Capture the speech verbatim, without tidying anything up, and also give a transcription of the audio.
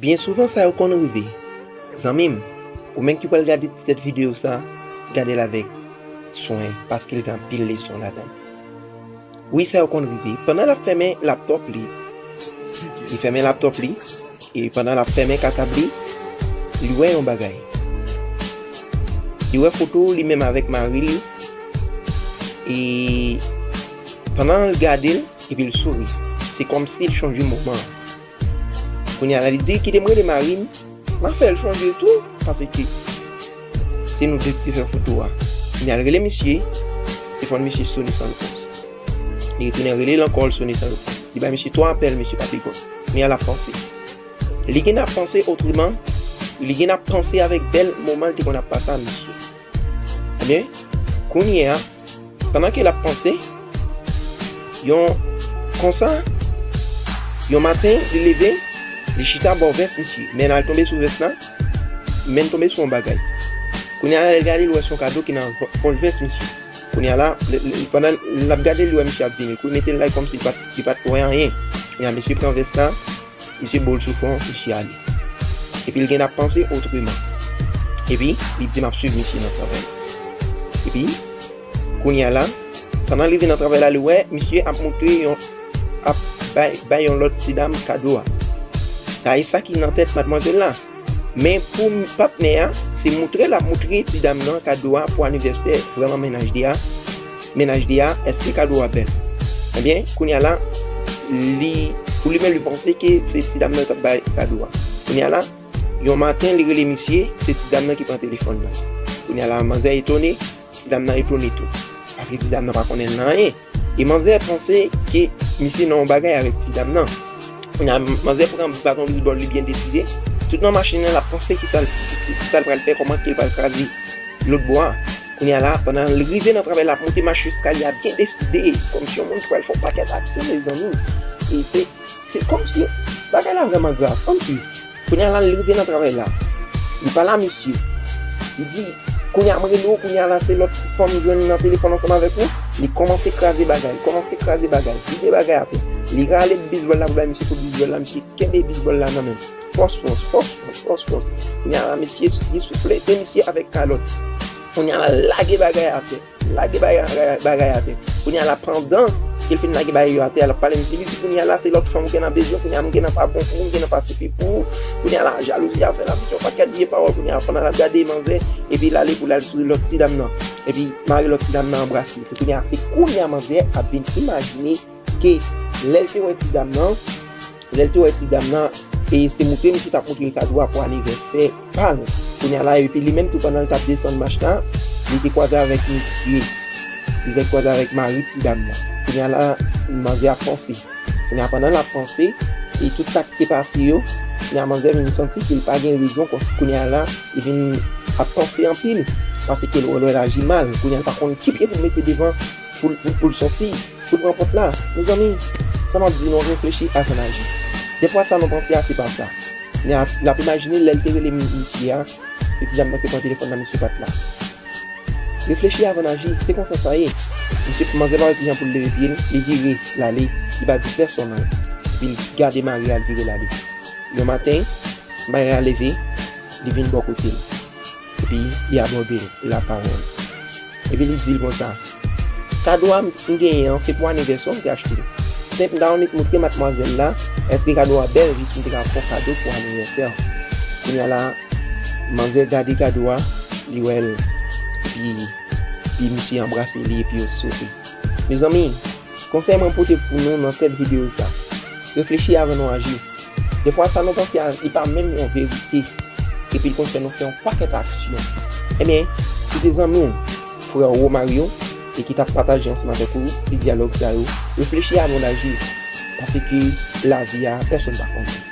Byen souvan sa yo konn rive. Zanmi m, ou menm ki pral gade ti tèt videyo sa, gade l avèk swen, paske l gen anpil leson ladan l. Wi, sa yo konn rive. Pandan l ap fèmen laptòp li, li fèmen laptòp li, e pandan l ap fèmen katab li, li wè yon bagay. Li wè foto li menm avèk mari l, e pandan l gade l, epi l souri. Se kòmsi l chanje moman an. Kounye a la, li di, "Kite m rele mari m, m a fè l chanje tou, paske se nou de ki te fè foto a." Kounye a, l rele misye, telefòn misye sone san repons. Li retounen rele l ankò, l sone san repons. Li bay misye twa apèl, misye pa reponn. Kounye a, l ap panse. Li gen ap panse otreman, li gen ap panse avèk bèl moman l te konn ap pase a misye. Ebyen, kounye a, pandan ke l ap panse, yon, konsa, yon maten, li leve, li chita bò vès misye. Men l al tonbe sou vès la, men l tonbe sou yon bagay. Kounye a, lè l gade, l wè se yon kado ki nan pòch vès misye. Kounye a la, lè, lè, pandan l ap gade, li wè misye ap vini. Kou li mete l la, kòmsi li pa t, li pa t wè anyen. Kounye a, misye pran vès la, misye bo l sou fwon, misye ale. Epi l gen ap panse otreman. Epi, li di, "M ap swiv misye nan travay." Epi, kounye a la, pandan l rive nan travay la, li wè misye ap montre yon, ap bay, bay yon lòt ti dam kado a. Sa e sa ki nan tèt madmwazèl la. Men pou m-, patnè a, se moutre l ap moutre ti dam nan kado a pou anivèsè vrèman mennaj li a. Mennaj li a, èske kado a bèl? Ebyen, kounye a la, li, pou li menm, li panse ke se ti dam nan k ap bay kado a. Kounye a la, yon maten, li rele misye, se ti dam nan ki pran telefòn nan. Kounye a la, manzè etone, ti dam nan etone tou. Paske ti dam nan pa konnen l nan anyen. E manzè panse ke misye nan yon bagay avèk ti dam nan. Kounye a, manzè pran baton bezbòl li byen deside. Tout nan machin nan, l ap panse kisa l, kisa l pral fè, kòman ke l pral kraze lòt bò a. Kounye a la, pandan l rive nan travay la, ap monte mach eskalye a byen deside, kòmsi yon moun ki pral fè yon pakèt aksyon, mezanmi. E se, se kòmsi bagay la vrèman grav. Ann swiv. Kounye a la, li rive nan travay la. Li pale a misye. Li di, "Kounye a, m rele w, kounye a la, se lòt fanm m jwenn nan telefòn ansanm avèk ou." Li kòmanse kraze bagay, li kòmanse kraze bagay, vide bagay atè. Li rale bezbòl la pou bay misye kout bezbòl la, misye kenbe bezbòl la nan men l. Fòs, fòs, fòs, fòs, fòs, fòs. Kounye a la, misye, li souflete misye avèk kalòt. Kounye a la, lage bagay atè. Lage bagay, bagay atè. Kounye a la, pandan ke l fin lage bagay yo atè, l ap pale misye, li di, "Kounye a la, se lòt fanm ou gentan bezwen, kounye a m gentan pa bon pou ou, m gentan pa sifi pou ou." Kounye a la, jalouzi a fè l ap di yon pakèt vye pawòl, kounye a, pandan l ap gade manzè, epi l ale pou l al sou lòt ti dam nan. Epi, mare lòt ti dam nan anbrase l. Se kounye a, se kounye a manzè ap vin imajine ke lè l te wè ti dam nan, lè l te wè ti dam nan, e se moutre misye t ap moutre l kado a pou anivèsè pa l. Kounye a la, epi li menm tou pandan l t ap desann mach la, li te kwaze avèk misye. Li te kwaze avèk mari ti dam nan. Kounye a la, manzè ap panse. Kounye a pandan l ap panse, e tout sa ki te pase yo, kounye a manzè vin santi ke l pa gen rezon, kòm kounye a la, li vin ap panse anpil, paske l wè l aji mal. Kounye a l pa konn ki pye pou l mete devan pou l, pou, pou l soti. Pou l pran pòt la. Mezanmi, sa m ap di nou, reflechi avan n aji. Dèfwa sa nou panse a, se pa sa. Men ap, l ap imajine lè l te rele mi-, misye a, se ti dam nan ki pran telefòn nan, misye pa t la. Reflechi avan n aji, se konsa sa ye. Misye, manzè pa wè kijan pou l leve pye l, li vire, l ale, li pa di pèsonn anyen. Epi l gade mari a, l vire l ale. Yon maten, mari a leve, li vin bò kote l. Epi li abòde l, lapawòl. Epi li di l konsa, "Kado a m genyen an, se pou anivèsè w m te achte l. Senp m ta annik moutre madmwazèl la, èske kado a bèl, jis m te ka fè yon kado pou anivèsè w." Kounye a la, manzè gade kado a, li wè l, epi, epi misye anbrase li, epi yo souri. Mezanmi, konsèy mwen pote pou nou nan tèt videyo sa, reflechi avan nou aji. Dèfwa sa nou panse a, li pa menm yon verite. Epi l konn fè nou fè yon pakèt aksyon. Ebyen, kite zanmi w, frè w, mari w, e ki t ap pataje ansanm avèk ou ti dyalòg sa yo, reflechi avan w aji. Paske lavi a, pèsonn pa konnen.